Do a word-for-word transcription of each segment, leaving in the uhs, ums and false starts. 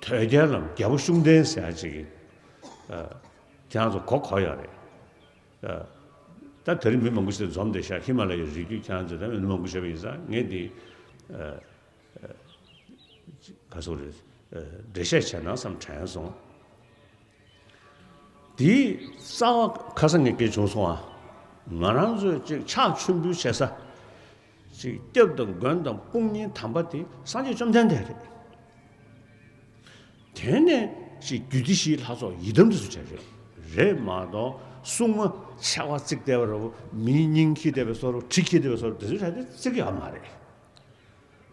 དོལ་རྒྱལ་ལམ་རྒྱལ་པོ་ཤུགས་ལྡན་ཟེར་ཡ་ཅིག་གིས་ཨ་ཁྱེད་རང་ཚོ་གོ་གོ་ཡོད་རེད། ཨ་ད་དེ་རིང་མི་མང་པོ་ཞིག་འཛོམས་བསྡད་ཤག་ཧི་མ་ལ་ཡའི་རི་རྒྱུད་ཁྱེད་རང་ཚོ་ད་མི་མང་པོ་ཞིག་ཡོད་པ་ཡིན་ཙང་ངས་འདི་ཨ་ག་སོག་རེད། འགྲེལ་བཤད་བྱས་ན་བསམ་དྲན་སོང་། དེའི་རྩ་བ་ཁ་སང་ངས་སྐད་བྱུང་སོང་ཨ། ང་རང་ཚོས་ཅིག་ཕྱག་མཆོད་འབུལ་བྱེད་ས་ཅིག་སྐྱབས་དང་མགོན་དང་དཔུང་གཉེན་དམ་པ་དེ་སངས་རྒྱས་བཅོམ་ལྡན་འདས་རེད། དེ་ནས་ཅིག་རྒྱུད་སྡེ་བཞིའི་ལྷ་ཚོགས་ཡི་དམ་དེ་ཚོ་བྱས་རེད། རེད་མ་གཏོགས་སྲུང་མ་ཆེ་བ་བརྩིགས་བསྡད་པ་རེད། མིའི་སྙིང་འཁྱེར་བསྡད་པའི་བཟོ་འདྲ་གྲི་འཁྱེར་བསྡད་པའི་བཟོ་འདྲ་དེ་ཚོ་བྱས་ཏེ་བརྩིགས་ཡོད་མ་རེད།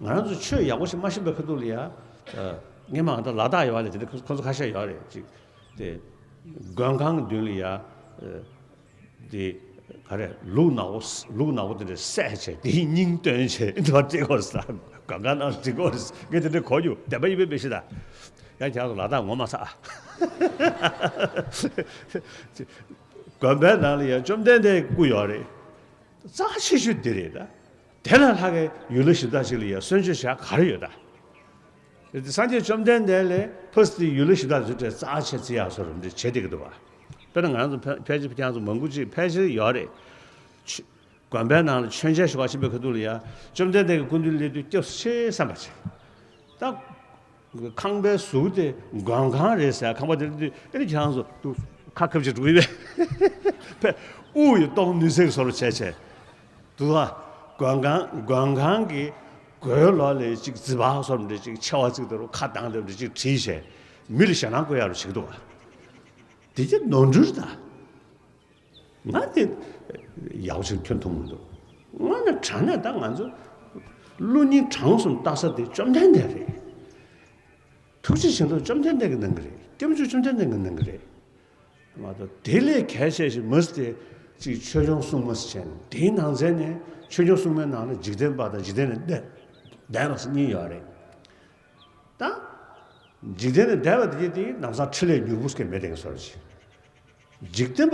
ང་རང་ཚོ་ཆོས་ཡག་པོ་ཞིག་མ་ཤེས་པའི་ཁ་ཐུག་ལ་ཡ། ཨ། སྔས་མ་ང་ད་ལ་དྭགས་ཡོད་པ་ལས་དེ་འདྲ་ཁོ་ཁོ་ཚོ་ཁ་ཤས་ཡོད་རེད་ཅིག་དེ། མགོན་ཁང་གི་མདུན་ལ་ཡ། ཨ། དེ། ག་རེ་ལུག་ནག་པོ་ལུག་ནག་པོ་དེ་འདྲ་བསད་བྱས་དེའི་སྙིང་བཏོན་བྱས་འདི་བ་བརྩིགས་ཡོད་རེད་ཟེར། མགོན་ཁང་ནང་བརྩིགས་ཡོད་རེད་ཟེར། ངས་དེ་འདྲ་གོ་རྒྱུ་བདེན་པ་ཡིན་པའི་མི་ཤེས་ད། ཡང་ཁྱེད་ཚོ་ལ་དྭགས་ངོ་མ་ཚ། དགོན་པའི་ནང་ལ་ཡང་བཅོམ་ལྡན་འདས་སྐུ་ཡོད་རེད། རྩ་ཆེ་ཤོས་འདི་རེད་ད། དེ་ལས་ལྷག་གི་ཡུལ་ལྷ་གཞི་བདག་ཅིག་ལ་ཡང་གསོལ་མཆོད་བྱ་ག་རེ་ཡོད་ད། སངས་རྒྱས་བཅོམ་ལྡན་འདས་ལས་ཕར་ཚུར་ཡུལ་ལྷ་གཞི་བདག་ཚོའི་གྲས་རྩ་ཆེ་བརྩི་ཡག་སོགས་རུ་འདི་བྱེད་བསྡད་ཀྱི་འདུག་བ། དཔེར་ན་ང་རང་ཚོ་ཕལ་ཕལ་ཆེར་ཁྱེད་ཚོ་མང་པོ་ཅིག་ཕལ་ཆེར་ཡོད་རེད། ཆུ་དགོན་པའི་ནང་ལ་མཆོད་མཇལ་ཞུ་བ་ཕྱིན་པའི་ཁ་ཐུག་ལ་ཡ་བཅོམ་ལྡན་འདས་ཀྱི་སྐུ་མདུན་སླེབས་དུས་སྐྱབས་སུ་མཆི་བསམ་པ་བྱེད། ད། ཁང་པའི་ཟུར་དེ་མགོན་ཁང་རེད་ཟེར། ཁང་པ་དེ་ལ་དུས་ཨེ་ནི་ཁྱེད་རང་ཚོ་འདུག་ཁ་ཁབ་ཅིག་འགྲོ་གི་ཡོད་པས། དབུགས་ཡོད་གཏོང་ནུས་ཚེགས་བཟོ་འདྲ་བྱས་བྱས། འདུག་ཨ། མགོན་ཁང་མགོན་ཁང་གི་སྒོའི་ལོགས་ལ་ཅིག་རྫི་བ་བཟོ་འདྲ་ཅིག་མཆེ་བ་གཙིགས་འདྲ་ཁ་གདངས་འདྲ་ཅིག་བྲིས་བྱས། མི་ལ་ཞེད་སྣང་བསྐུལ་ཡག་རུ་བྱེད་ཀྱི་འདུག་ཨ། དེ་ཅི་ནོར་འཁྲུལ་ད། ང་དེ་ཡག་པོ་ཞིག་ཁྱོན་མཐོང་མི་འདུག་དངོས་གནས་དྲང་གནས་ད་ང་ཚོ་བློ་སྙིང་བྲང་གསུམ་ལྟ་ས་དེ་བཅོམ་ལྡན་འདས་རེད། ཐུགས་རྗེ་ཆེན་པོ་བཅོམ་ལྡན་འདས་ཀྱིས་གནང་གི་རེད། སྐྱབས་མཆོག་བཅོམ་ལྡན་འདས་ཀྱིས་གནང་གི་རེད། མ་གཏོགས་དེ་ལས་གལ་ཆེ་ཞིག་མ་ཟད་དེ་ཅིག་ཆོས་སྐྱོང་སྲུང་མ་ཟེར་བྱས་ནས་དེའི་ནང་ཚན་ནས་ཆོས་སྐྱོང་སྲུང་མའི་ནང་ལ་འཇིག་རྟེན་པ་དང་འཇིག་རྟེན་ལས་འདས་འདས་པ་ཟེར་གཉིས་ཡོད་རེད། ད། འཇིག་རྟེན་ལས་འདས་པ་དེ་དེ་ལམ་སང་ཕྲིན་ལས་མྱུར་པོ་སྐད་མེད་དེ་ག་སོར་ཅིག་འཇིག་རྟེན་པ་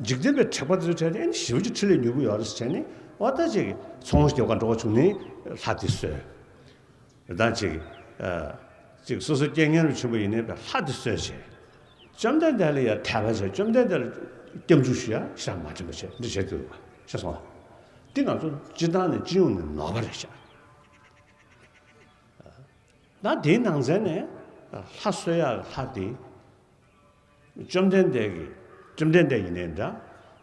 འཇིག་རྟེན་པའི་དྲེགས་པ་དེ་ཚོ་བྲལ་ཏེ་ཨེ་ནི་ཞེ་པོ་ཅིག་ཕྲིན་ལས་མྱུར་པོ་ཡོད་རེད་ཟེར་བྱས་ནས་འོ་ད་ཅིག་ཚོང་རྒྱག་ག་འགྲོ་བ་བྱུང་ནས་ལྷ་དེ་གསོལ། ད་ཅིག་ཨ། ཅིག་སོ་སོ་རྐྱེན་ངན་རུ་བྱུང་བ་ཡིན་ནའི་ལྷ་དེ་གསོལ་བྱས། བཅོམ་ལྡན་འདས་ལ་ཡང་དད་པ་བྱས། བཅོམ་ལྡན་འདས་ལ་སྐྱབས་འཇུག་ཞུ་ཡ་ཞེ་དྲག་མ་དྲན་པ་བྱས་འདི་བྱས་འདུག་བ་ཤེས་སོང་ང་། འདི་ང་ཚོ་སྤྱི་བཏང་ནས་སྤྱི་ཡོངས་ནས་ནོར་བ་རེད་ཤག་ད་དེའི་ནང་ཚན་ནས་ལྷ་གསོལ་ཡག་ལྷ་དེ། བཅོམ་ལྡན་འདས་ཀྱི་བཅོམ་ལྡན་འདས་ཡིན་ནའི་འདྲ།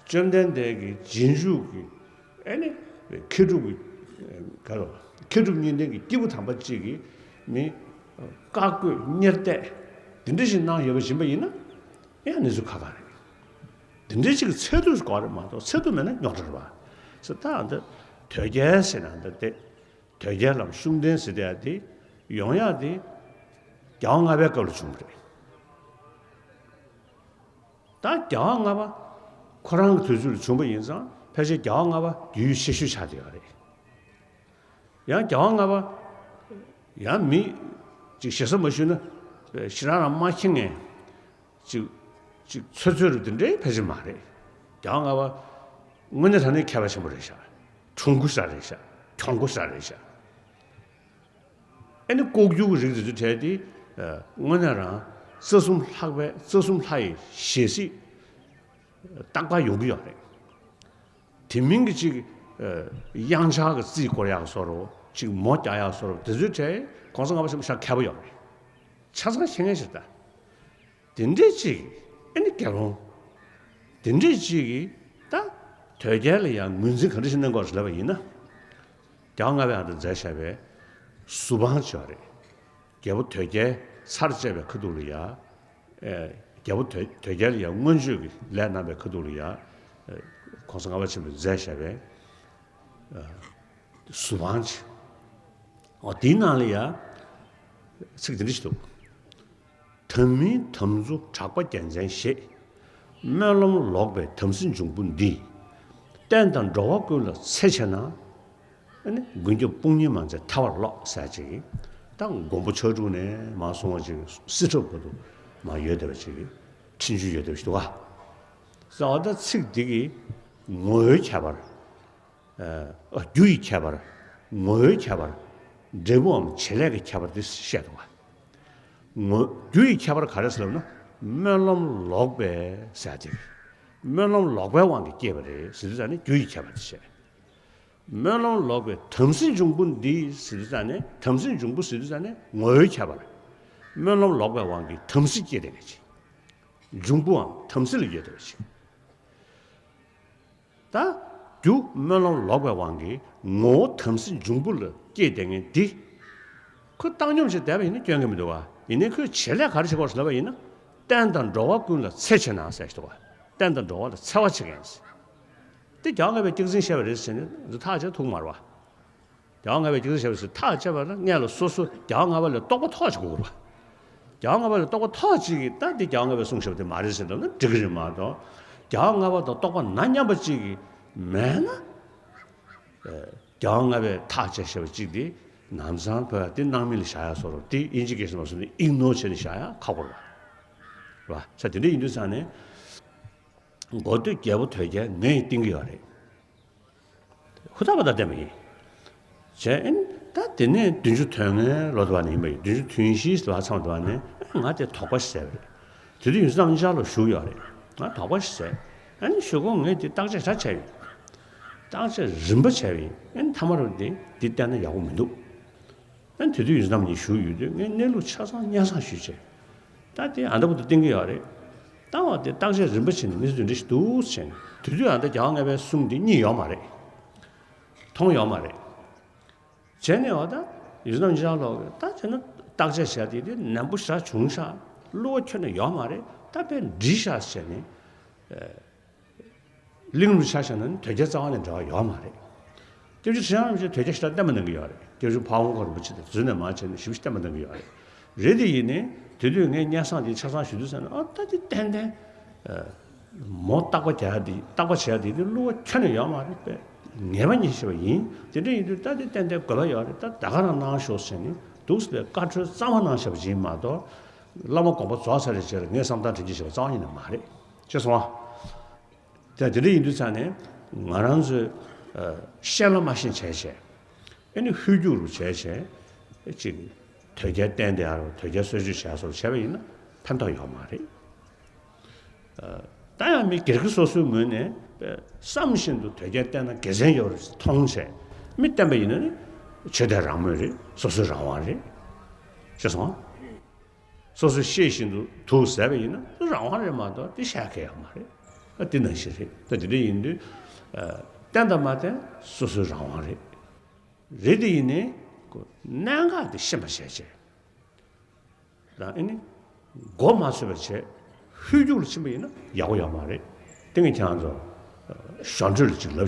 བཅོམ་ལྡན་འདས་ཀྱི་རྗེས་འཇུག་གི་ཨེ་ནི་མཁས་གྲུབ་ཀྱི་ག་རེ་མཁས་གྲུབ་གཉིས་ལྡན་གྱི་སྐྱེས་བུ་དམ་པ་གཅིག་གིས་མི་བཀའ་བསྒོས་གཉེར་གཏད་དེ་འདྲ་ཞིག་གནང་ཡོད་པ་ཡིན་པ་ཡིན་ན་ཡང་གནས་ཚུལ་ཁག་ཁག་རེད། དེ་འདྲ་ཞིག་གི་ཚད་དུ་དགོས་རེད་མ་གཏོགས་ཚད་དུ་མེད་ན་རྙོག་དྲ་རེད་བ། ཟེར་ད་འདི་དོལ་རྒྱལ་ཟེར་ན་འདི་དེ། དོལ་རྒྱལ་ལམ་ཤུགས་ལྡན་ཟེར་དེ་ཡ་དེ་ཡོང་ཡག་དེ་རྒྱལ་བ་ལྔ་པའི་སྐབས་ལ་བྱུང་བ་རེད། ད་རྒྱལ་བ་ལྔ་པ་ཁོ་རང་གི་དུས་ཚོད་ལ་བྱུང་བ་ཡིན་ཙང་ཕལ་ཆེར་རྒྱལ་བ་ལྔ་པ་རྒྱུས་ཡོད་ཤེས་ཤོས་ཆགས་བསྡད་ཡོད་རེད། ཡང་རྒྱལ་བ་ལྔ་པ་ཡང་མི་ཅིག་ཞེ་ས་མ་ཞུས་ན་ཞེ་དྲག་རང་མ་མཁྱེན་ངེས། ཅིག་ཅིག་ཚོད་ཚོད་རུ་དེ་འདྲའི་ཕལ་ཆེར་མ་རེད། རྒྱལ་བ་ལྔ་པ་དངོས་གནས་དྲང་གནས་མཁས་པ་ཆེན་པོ་རེད་ཤག་གྲུང་པོ་ཞེ་དྲག་རེད་ཤག་གྱོང་པོ་ཞེ་དྲག་རེད་ཤག་ཨེ་ནི་ལྐོག་གྱུར་གྱི་རིགས་དེ་ཚོ་བྲལ་ཏེ་དངོས་གནས་རང་རྩ་གསུམ་ལྷག་པའི་རྩ་གསུམ་ལྷ་ཡི་ཞལ་གཟིགས་རྟག་པར་ཡོང་གི་ཡོད་རེད། དེ་མིན་གྱི་ཅིག་ཨ། གཡང་ཆགས་ཀྱི་རྩིས་སྐོར་ཡག་བཟོ་འདྲ་ཅིག་མོ་རྒྱག་ཡག་བཟོ་འདྲ་དེ་ཚོའི་གྲས་གོང་ས་ལྔ་པ་ཆེན་པོ་ཤ་མཁས་པོ་ཡོད་རེད། ཆ་ཚང་ཤེས་མཁན་ཞིག་རེད་ད། དེ་འདྲས་ཅིག་ཨེ་ནི་དགེ་སློང་། དེ་འདྲས་ཅིག་གིས་ད་དོལ་རྒྱལ་ལ་ཡང་ངོས་འཛིན་ག་འདྲ་ཞིག་གནང་དགོས་རེད་ལབ་པ་ཡིན་ན། རྒྱལ་བ་ལྔ་པས་ཨ་ད་མཛད་བཞག་པའི་ཟུར་དཔང་བྱས་པ་རེད། རྒྱལ་པོ་དོལ་རྒྱལ་ཚར་བཅད་པའི་ཁ་ཐུག་ལ་ཡ། ཨེ། རྒྱལ་པོ་དོལ་དོལ་རྒྱལ་ལ་ཡང་མངོན་སྤྱོད་ཀྱི་ལས་གནང་བའི་ཁ་ཐུག་ལ་ཡང་། ཨེ། གོང་ས་ལྔ་པ་ཆེན་པོས་མཛད་བཞག་པའི་ཨ། ཟུར་དཔང་བྱས། འོ་དེའི་ནང་ལ་ཡང་ཚིག་འདི་འདྲ་ཞིག་འདུག་དམ་མིན་དམ་ཚུལ་གྲགས་པ་རྒྱལ་མཚན་ཞེས། སྨོན་ལམ་ལོག་པའི་དམ་སྲི་འབྱུང་པོ་འདི། བསྟན་དང་འགྲོ་བ་ཀུན་ལ་འཚེ་བྱས་ན། ཨ་ནི་མགོན་སྐྱབས་དཔུང་གཉེན་མ་མཛད་ཐལ་བར་རློག་ཟེར་ཅིག་ད་མགོན་པོ་ཕྱག་དྲུག་ནས་མར་སོང་བ་ཅིག་སྲིད་ཁྲི་བར་དུ་མར་ཡོད་བསྡད་པ་ཅིག་འཕྲིན་བཅོལ་ཡོད་བསྡད་པ་ཞིག་འདུག་ག་ཟེར་བ་ད་ཚིག་འདི་གི་ངོ་བོའི་ཁྱད་པར། ཨ། རྒྱུ་ཡི་ཁྱད་པར། ངོ་བོའི་ཁྱད་པར། འབྲས་བུའམ་བྱེད་ལས་ཀྱི་ཁྱད་པར་འདི་བཤད་འདུག་ག་ངོ་རྒྱུ་ཡི་ཁྱད་པར་ག་རེ་ཟེར་ལབ་ན། སྨོན་ལམ་ལོག་པའི་ཟེར་དེ། སྨོན་ལམ་ལོག་པའི་དབང་གིས་སྐྱེས་པ་རེད་ཟེར་དུས་ཙང་ནས་རྒྱུ་ཡི་ཁྱད་པར་དེ་བཤད། སྨོན་ལམ་ལོག་པའི་དམ་སྲི་འབྱུང་པོ་འདི་ཟེར་དུས་ཙང་ནས་དམ་སྲི་འབྱུང་པོ་ཟེར་དུས་ཙང་ནས་ངོ་བོའི་ཁྱད་པར། སྨོན་ལམ་ལོག་པའི་དབང་གིས་དམ་སྲི་སྐྱེས་དེ་ནས་ཅི། འབྱུང་པོའམ་དམ་སྲི་ལ་ཡོད་དོ་ཅི། ད་རྒྱུ་སྨོན་ལམ་ལོག་པའི་དབང་གིས་ངོ་བོ་དམ་སྲི་འབྱུང་པོ་ལ་སྐྱེས་བསྡད་མཁན་འདི། ཁོ་བཏང་སྙོམས་བྱས་བསྡད་པ་ཡིན་ན་སྐྱོན་གྱི་མི་འདུག་བ། ཡིན་ནའི་ཁོས་བྱེད་ལས་ག་རེ་བྱེད་དགོས་ཟེར་ལབ་པ་ཡིན་ན། བསྟན་དང་འགྲོ་བ་ཀུན་ལ་འཚེ་བྱེད་ན་ཟེར་ཞིག་འདུག་བ། བསྟན་དང་འགྲོ་བ་ལ་འཚེ་བ་བྱེད་མཁན་ཟེར། དེ་རྒྱལ་བ་ལྔ་པའི་སྐྱག་རྫུན་བཤད་པ་རེད་ཟེར་ནས་འདི་ཐག་བཅད་ཐུབ་མ་རེད་བ། རྒྱལ་བ་ལྔ་པའི་སྐྱག་རྫུན་བཤད་པ་ཟེར་ཐག་བཅད་པ་ན་སྔོན་ལ་སོ་སོ་རྒྱལ་བ་ལྔ་པ་ལས་རྟོགས་པ་ཐོག་ཅིག་དགོས་རེད་བ། རྒྱལ་བ་ལྔ་པ་ལས་རྟོགས་པ་ཐོག་ཅིག་གིས་ད་འདི་རྒྱལ་བ་ལྔ་པས་གསུངས་བཞག་པ་དེ་མ་རེད་ཟེར་ལབ་ན་འགྲིག་གི་རེད་མ་གཏོགས། རྒྱལ་བ་ལྔ་པ་དང་རྟོགས་པ་ན་མཉམ་པ་ཅིག་གིས་མེད་ན། རྒྱལ་བ་ལྔ་པས་ཐག་བཅད་བཞག་པ་ཅིག་དེ་ནམ་སང་བོད་དེ་སྣང་མེད་ལ་བཞག་ཡ་བཟོ་འདྲ་དེ་དབྱིན་ཇི་སྐད་ཆ་ནང་སོང་ནས་ཨིག་ནོར་བྱས་ནས་བཞག་ཡ་ཁག་པོ་རེད་བ། རེད་བ། ས་དེ་འདྲ་ཡིན་དུས་ཙང་ནས། མགོ་སྟོད་རྒྱལ་པོ་དོལ་རྒྱལ་ངས་བསྟེན་གྱི་ཡོད་རེད། ཧུར་ཐག་པ་ད་བསྟེན་པ་ཡིན། བྱས་ཨེ་ནི་ད་དེ་ནས་བདུན་ཅུ་དོན་ལྔའི་ལོ་དུ་བ་ནས་ཡིན་པ་ཡིན། བདུན་ཅུ་དོན་བཞི་ལོ་ཚང་དུ་བ་ནས་ང་དེ་དོགས་པ་ཞིག་ཟས་པ་རེད། དེ་དུས་ཡོངས་འཛིན་རྣམ་རྒྱལ་ལ་བཞུགས་ཡོད་རེད། ང་དོགས་པ་ཞིག་ཟས། ཨ་ནི་གཞུག་གུ་ངས་དེ་བརྟག་དཔྱད་ཞེ་དྲག་བྱས་ཡོད། བརྟག་དཔྱད་རིམ་པ་བྱས་པ་ཡིན། ཨ་ནི་མཐའ་མ་རུ་དེ་འདི་བསྟེན་ན་ཡག་པོ་མི་འདུག་ཨ་ནི་དེ་དུས་ཡོངས་འཛིན་རྣམ་གཉིས་བཞུགས་ཡོད་དུས་ངས་གནས་ལུགས་ཆ་ཚང་སྙན་སེང་ཞུས་བྱས། ད་དེ་ཨ་འདྲ་པོ་དུ་བསྟེན་གྱི་ཡོད་རེད། ལྟ་བ་དེ་བརྟག་དཔྱད་རིམ་པ་བྱས་ནས་གནས་ཚུལ་འདི་འདྲ་ཞིག་འདུག་ཟེར་ནས་དེ་དུས་ཨ་ད་རྒྱལ་བ་ལྔ་པའི་གསུང་འདི་རྙེད་ཡོད་མ་རེད། མཐོང་ཡོད་མ་རེད། བྱས་ནས་འོ་ད་ཡོངས་འཛིན་རྣམ་རྒྱལ་ལགས་ཀྱིས་ད་བྱས་ན་བརྟག་དཔྱད་བྱས་དེ་དེ་ནན་པོ་ཞེ་དྲག་བྱུང་ཤག་བསླུ་བ་ཁྱོན་ནས་ཡོད་མ་རེད། ད་དཔེ་འགྲིག་ཤག་ཟེར་ནས། གླིང་རུ་ཆ་བཞག་ན་ནི་དོལ་རྒྱལ་རྩ་བ་ནས་འབྲེལ་བ་ཡོད་མ་རེད། སྐྱབས་རྗེ་ཁྲི་བྱང་རིན་པོ་ཆེས་དོལ་རྒྱལ་ཞེ་དྲག་བསྟེན་པ་གནང་གི་ཡོད་རེད། སྐྱབས་རྗེ་ཕ་བོང་ཁ་རིན་པོ་ཆེ་དང་རྫུན་ནས་མ་བྱས་ནས་ཞིབ་ཞིབ་བསྟེན་པ་གནང་གི་ཡོད་རེད། རེད་དེ་ཡིན་ནའི་དེ་དུས་ངས་སྙན་སེང་དེ་ཆ་ཚང་ཞུ་དུས་ཙམ་ནས་ཨ་ད་དེ་ཏན་ཏན་མོ་བརྟག་པ་རྒྱག་ཡ་དེ་བརྟག་པ་བྱེད་ཡ་དེ་དེ་བསླུ་བ་ཁྱོན་ནས་ཡོད་མ་རེད་པས། ངེས་པ་ཉིད་ཤེས་པ་ཡིན། དེ་འདྲ་ཡིན་དུས་ད་དེ་ཏན་ཏན་དགོས་པ་ཡོད་རེད། ད་ད་ག་རང་གནང་ཤོག་ཟེར་ནས་འདུག་སེ་བཀའ་འཁྲོལ་གཙང་མ་གནང་བཞག་པ་ཅིག་ཡིན་མ་གཏོགས། བླ་མ་དགོངས་པ་རྫོགས་ཚར་བའི་རྗེས་ལ་ངས་བསམ་བློ་དྲན་གྱི་ཞེས་པ་རྩ་བ་ཉིད་ནས་མ་རེད། ཤེས་སོང་ཨ། ད་དེ་འདྲ་ཡིན་དུས་ཙང་ནས་ང་རང་ཚོས་ཨ་ཤེས་ལ་མ་ཤེས་བྱས་བྱས། ཨེ་ནི་ཧུད་རྒྱུག་རུ་བྱས་བྱས། ཅིག་དོལ་རྒྱལ་བསྟེན་བསྡད་ཡ་རུ་དོལ་རྒྱལ་གསོལ་མཆོད་བྱས་སོགས་བྱས་པ་ཡིན་ན་ཕན་ཐོགས་ཡོད་མ་རེད། ཨ་ད་ཡང་མི་སྒེར་གྱི་སོ་སོའི་ངོས་ནས་བསམ་བཞིན་དུ་དོལ་རྒྱལ་བསྟེན་ན་དགེ་མཚན་ཡོད་རེད་མཐོང་བྱས་མི་བསྟེན་པ་ཡིན་ན་ནི་ཆོས་དད་རང་མོས་རེད། སོ་སོའི་རང་དབང་རེད། ཤེས་སོང་ཨ། སོ་སོས་ཤེས་བཞིན་དུ་དུག་ཟས་པ་ཡིན་ན་རང་དབང་རེད་མ་གཏོགས་དེ་བཤད་མཁན་ཡོད་མ་རེད། ཨ་དེ་ནང་བཞིན་རེད། ད་དེ་འདྲ་ཡིན་དུས་ཨ་བསྟེན་དང་མ་བསྟེན་སོ་སོའི་རང་དབང་རེད། རེད་དེ་ཡིན་ནའི་གནད་འགག་དེ་ཤེས་པ་བྱས་བྱས། ད་ཨ་ནི་མགོ་མ་ཚོས་པ་བྱས་ཧུད་རྒྱུག་ལ་ཕྱིན་པ་ཡིན་ན་ཡག་པོ་ཡོད་མ་རེད། དེ་ངས་ཁྱེད་རང་ཚོ་ཞོར་འཕྲོས་ལ་ཅིག་ལབ།